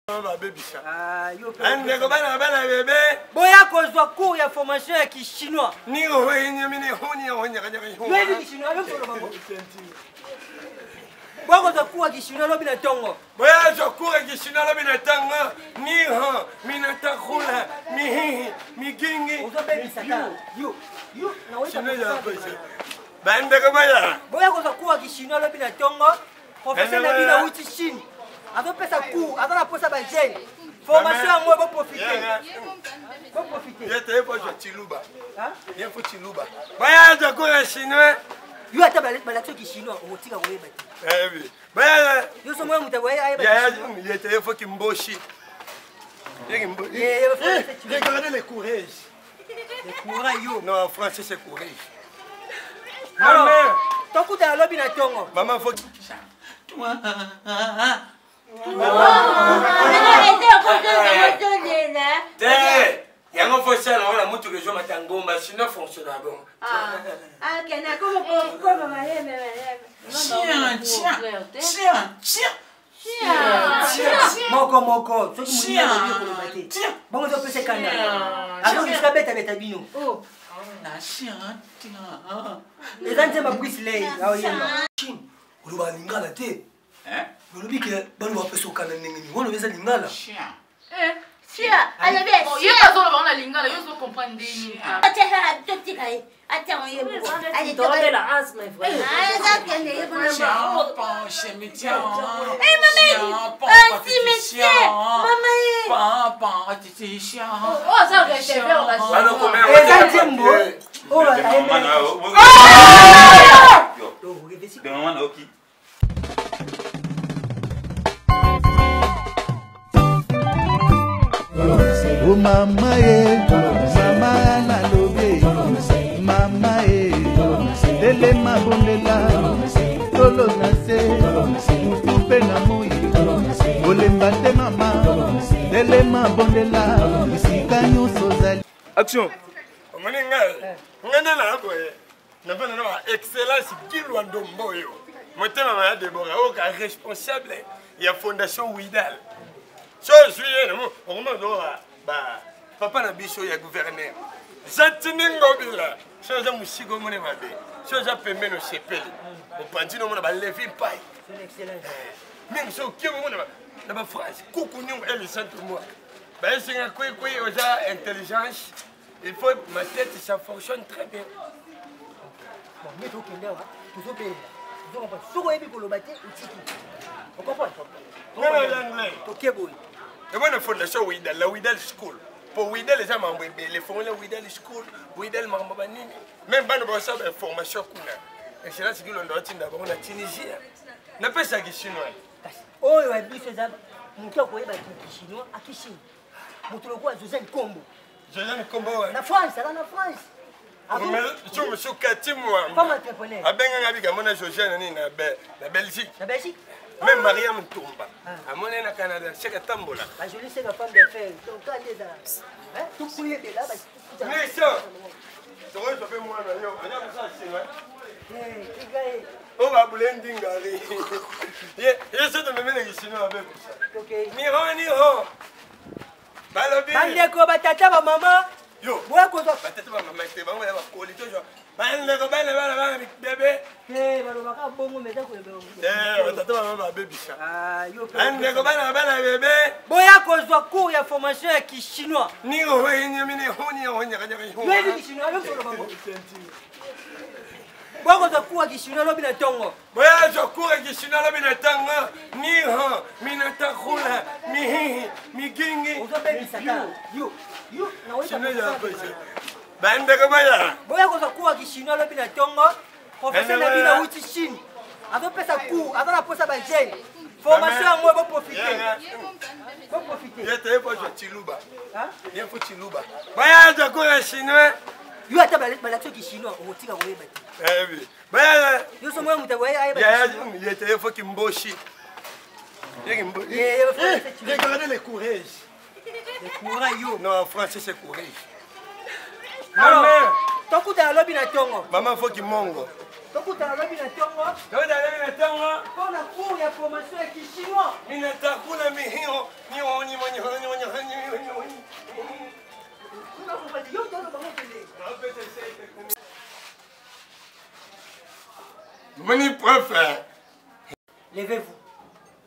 Babebisa ah, ndeko bana bana bebe boya kozwa cours ya formation ya kichinois. Boya kozwa cours ya kichinois lobi na ntongo. Boya kozwa cours ya kichinois lobi na ntongo. Niho minatakula mihihi migingi. Ozobebisa kaka yo yo. Bandeko baya boya kozwa cours ya kichinois lobi na ntongo. Professeur na bino awuti Chine, azopesa cours, aza na posa ba jeune formation yango. Boprofite, boprofite. Ye faut chiluba, ye faut chiluba. Baya kozwa cours ya chinois. Yo ata balakisi yo kichinois, okotika koyeba te. Baya yo so moya moto ayeba. Ye faut kimboshi. Regardez le courage. Le courage yo. Non, en français c'est courage. Maman, tokutana lobi na ntongo. Maman faut. Te yango fo sala wana motuka ezomata ngomba sinon fonctionne bongo. Chien, chien, chien. Moko moko, soki moninga alobi okoloba te bongo, ezopesa ekanda, azokisika betabeta bino. Eza nzemba Bruce Ley aoyemba. Oloba lingala te, olobi ke baloba bapesa okanda ndenge nini wana eza lingala. Ye azoloba na lingala, yo ozocomprendre ndeni? Totika ye, atiango ye moko. Eza nzembo oyo. O mama ye, mama nalobi, mama ye, telema, bondela, tolo na se, mutu mpe na moi, kolemba te. Mama, telema, bondela, esika nyonso ozali. Action. Omoni ngai, ngai nde na boye navanda na ba excellence Gilwa Ndombo oyo motema ma ya Debora oyo ka responsable ya fondation Widal. So ozwi ye okoma ozoka ba papa na biso ya gouverneur Zatini Ngobila. So oza mosika, omoni mabe. So oza pembeni, osepeli. Mopanzi nomona balevi mpai mingi. So okie, omona na baphrase kuku nyongo elisantu mwa bayesinga kwikwi. Oza intelligence, il faut ma tête, ça fonctionne très bien. Bon, nde tokende awa, tozobelela. Soki oyebi koloba te, otiki. Ocomprendre? Toke boye. Ebona fondation Widal, la Widal School, po Widal eza mambo ebele. Fongola Widal School, Widal makambo banini, même bana basala bainformation kuna. Excellence Gilondo atinda bango na Tunisie. Napesaki chinois. Kasi oyo ya biso eza moto akoyeba kichinois akishini, moto lokola José Nkombo. José Nkombo na France, aza na France. So Kati Mwamba abenganga bika amona José na nini na Belgique. Na Belgique. Même Mariam Ntumba amoni na Canada, seke tambola. Bajoli seka femme d'affaires, donc ande ezala tukuyebela. Niso tokozwa mpe mwana yo aza kosala chinois oyo babule ndingari ye. So tomemeleki chinois abebisa niho niho balobi. Bandeko, batata, bamama. Yo. Boya kozwa. Batata, bamama te, bango ya bakoli. Tozwa bandeko bana bana bana bebe. Te, balobaka bongo, mais eza koyeba. Batata, bamama babebisa bandeko bana bana bebe. Boya kozwa cours ya formation ya kichinois. Niho yoyebi kichinois, yo koloba ngo. Boya kozwa cours ya kichinois lobi na ntongo. Boya kozwa cours ya kichinois lobi na ntongo. Niho minatakula mihihi migingi. Ozobebisa kaka yo yo. Bandeko baya Boya kozwa cours ya kichinois lobi na ntongo. Professeur na bino awuti Chine, azopesa cours, aza na posa ba jeune formation yango. Boprofite, boprofite. Ye te faut chiluba, ye faut chiluba. Baya kozwa cours ya chinois. Yo ata balakisi yo kichinois, okotika koyeba te. Baya yo so moya moto ayeba. Ye te faut kimboshi. Regardez le courage. Le courage yo. Non, en français c'est courage. Alors, tokutana lobi na ntongo. Mama faut kimongo. Tokutana lobi na ntongo. Tokutana lobi na ntongo. Mpona cours ya formation ya kichinois. Minatakula mihiho niho. Moni prof. Levez-vous.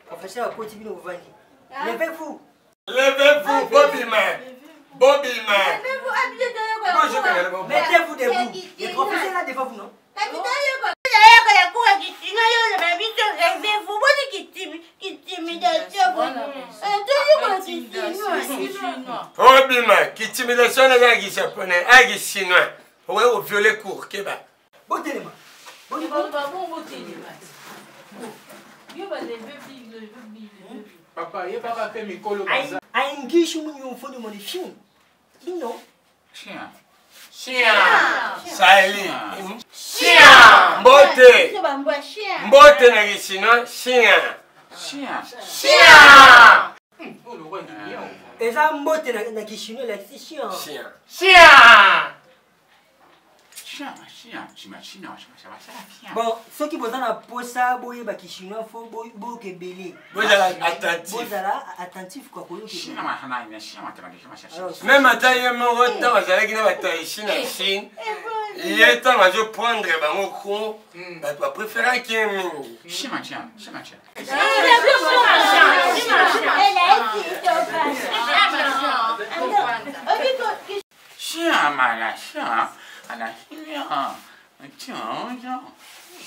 Professeur akoti bino bovandi. Levez-vous. Levez-vous, bobima. Bobima. Mettez-vous debout. Le professeur est là devant vous, non? Obima, kitimidation eza ya kijaponais, ya kichinois. Okoki koviole cours, keba. Botelema. Papa, yebaka mpe mikolo baza. Aingishi munyu mfundi moni fiu. Bino. Chien. Chien. Saheli. Chien. Mbote. Mbote na kichinois, chien. Chien. Chien. Eza mbote na kichinois elakisi chien. Chien. Chien. Bon, soki boza na posa boyeba kichinois fo boyoka ebele. Bozala attentif. Bozala attentif kwa koyoka. Même ata ye moko ntango azalaki na bataichi na Chine, ye ntango azoprendre bango cours, bato bapréféraki ye mingi.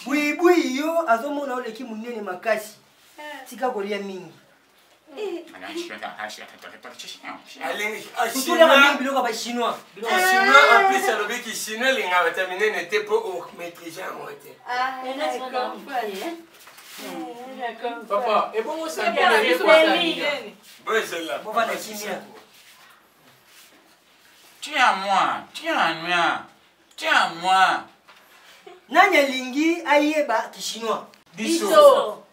Buibui yo azomona oleki monene makasi, tika kolia mingi. Surtout mingi biloko ya bachinois. Chinois en plus alobi ki chinois elingaka bato ya minene te mpo omaîtrise yango te. Papa, ebongo sangi. Bozela. Bovanda kimia. Tiens à moi, tiens à moi, tiens à moi. Nani alingi ayeba kichinois? Biso.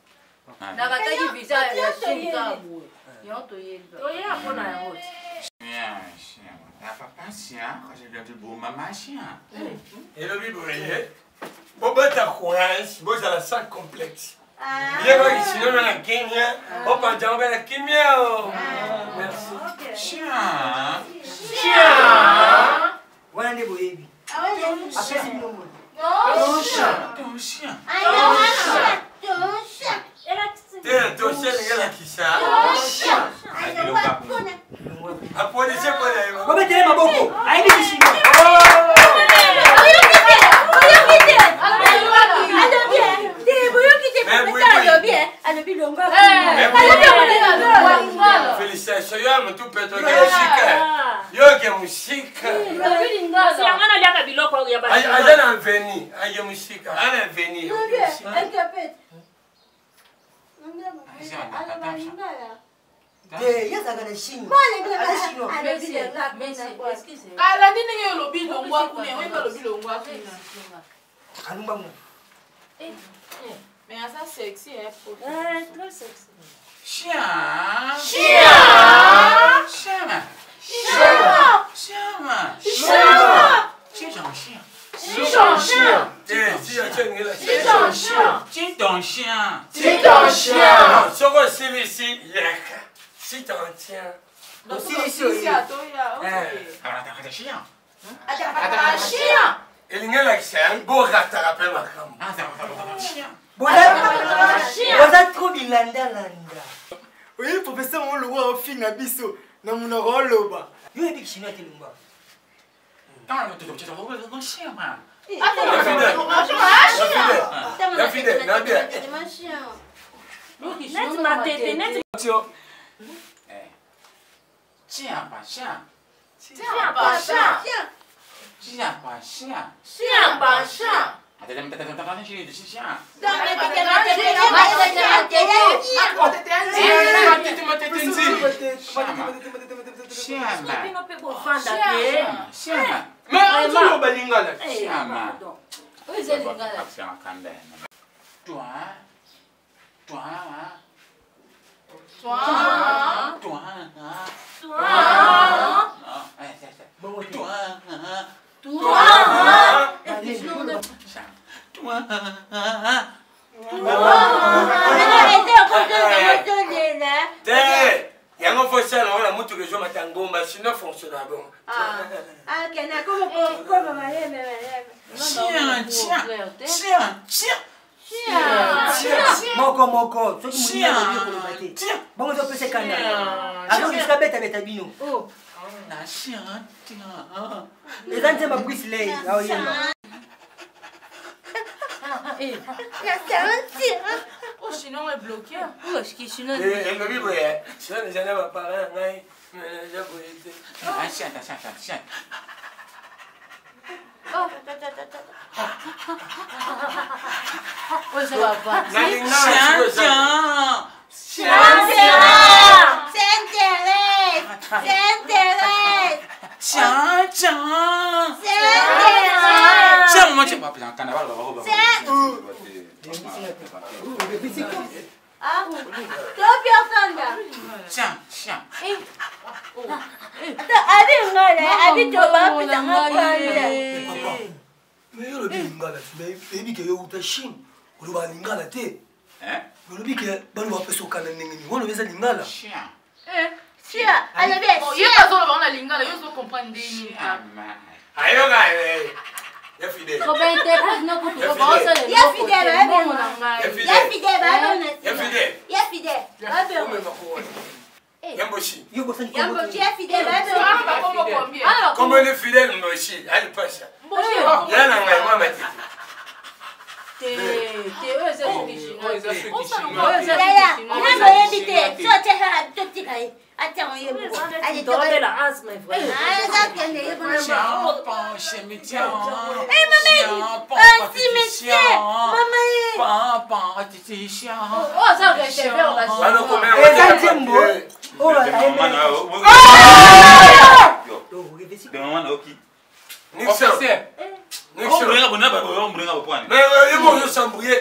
Nakataki visa ya Chine kaka boye. Yango toyebi. Toyeya mpona yango te. Chien, chien. La papa chien, quand je viens du beau maman chien. Elobi boye, bobota courage, bozala sans complexe. Yeba kichinois na kimia, opanza yango na kimia o. Merci. Chien. Chien. Wana nde boyebi. Apesi bino mbote. Ton chien. Ton chien. Te, ton chien elingi elakisa. Applaudissez mpo na ye. Bobetele maboko. Ayebi kichinois. Félicitations, yo ya motu mpe toke mosika. Yo ke mosika. Yango naliaka biloko ya Aza na veni, aye mosika, aza na veni. Te, ye azalaka na Chine. Aza chinois. Alandi ndenge olobi longwa kuna, yango olobi longwa kuna. Alumba ngo. Mais aza sexy, hein, Très sexy. Chien. Chien. Chien. Chien. Chien. Chien. Chien. Chien. Te, si yo chien elingi elakisa. Chien ton chien. Chien ton chien. Soki osilisi, yaka. Si ton chien. Osilisi oye. Chien. Chien. Elingi elakisa borataka mpe makambo. Boza trop bilandalanda. Oyebi professeur ngo lokola ofinga biso na monoko oloba. Yo oyebi kichinois te lumba. Neti matete, neti Chien, pas chien. Chien, pas chien. Chien, pas chien. Chien, pas chien. Bino mpe bofanda te. Mais azoloba lingala. Pardon. Oyo eza lingala. Toi, toi, Toi. toi, Toi. Bongo te. toi, Toi. toi. Te, yango fo sala yango na motuka ezomata ngomba, sinon fonctionne bongo. Chien, chien, chien, chien. Moko moko soki moninga alobi okoloba te. Bongo ozopesa ekanda. Azokisika betabeta bino. Eza nzemba Bruce Lee aoyemba. Oh, chinois est bloqué. Oh, chinois. Elobi boye, chinois eza na baparent na ngai, eza boye te. Chien, chien, chien. Oh. Oh, ça va pas. Chien, chien. Chien, chien. Chien, maman, chien. Chien, chien. Abi ngala, abi toba pitanga kanda. Mais yo olobi lingala te, oyebi ke yo outa Chine, olobaka lingala te. Olobi ke bana bapesa okanda ndenge nini? Wana eza lingala. Chien, alobi Ye azoloba na lingala, yo ozo comprendre ndenge nini? Ayoka ya fidèle. Koba interprète na kutu koba osala Ya fidèle, mbongo na ngai. Ya fidèle, babona. Ya fidèle. Ya fidèle, babona. Ya Mboshi. Yo bosani Mboshi ya fidèle, babona. Kombo ni fidèle Mboshi, alipasha. Ya na ngai mwa matiti. Te, te, oyo eza soki chinois. Yaya, nga boyebi te, so otiaka totika ye. Atia ye moko. Tobela asthme vraiment. Azakende ye moko. Chien, chien, Eh, maman, un cimetière. Maman, Papa, titi, chien. Oh, aza receveur ba Wana komela Eza nzembo oyo Nixon. Nixon. Mais yo moko ozosambrie.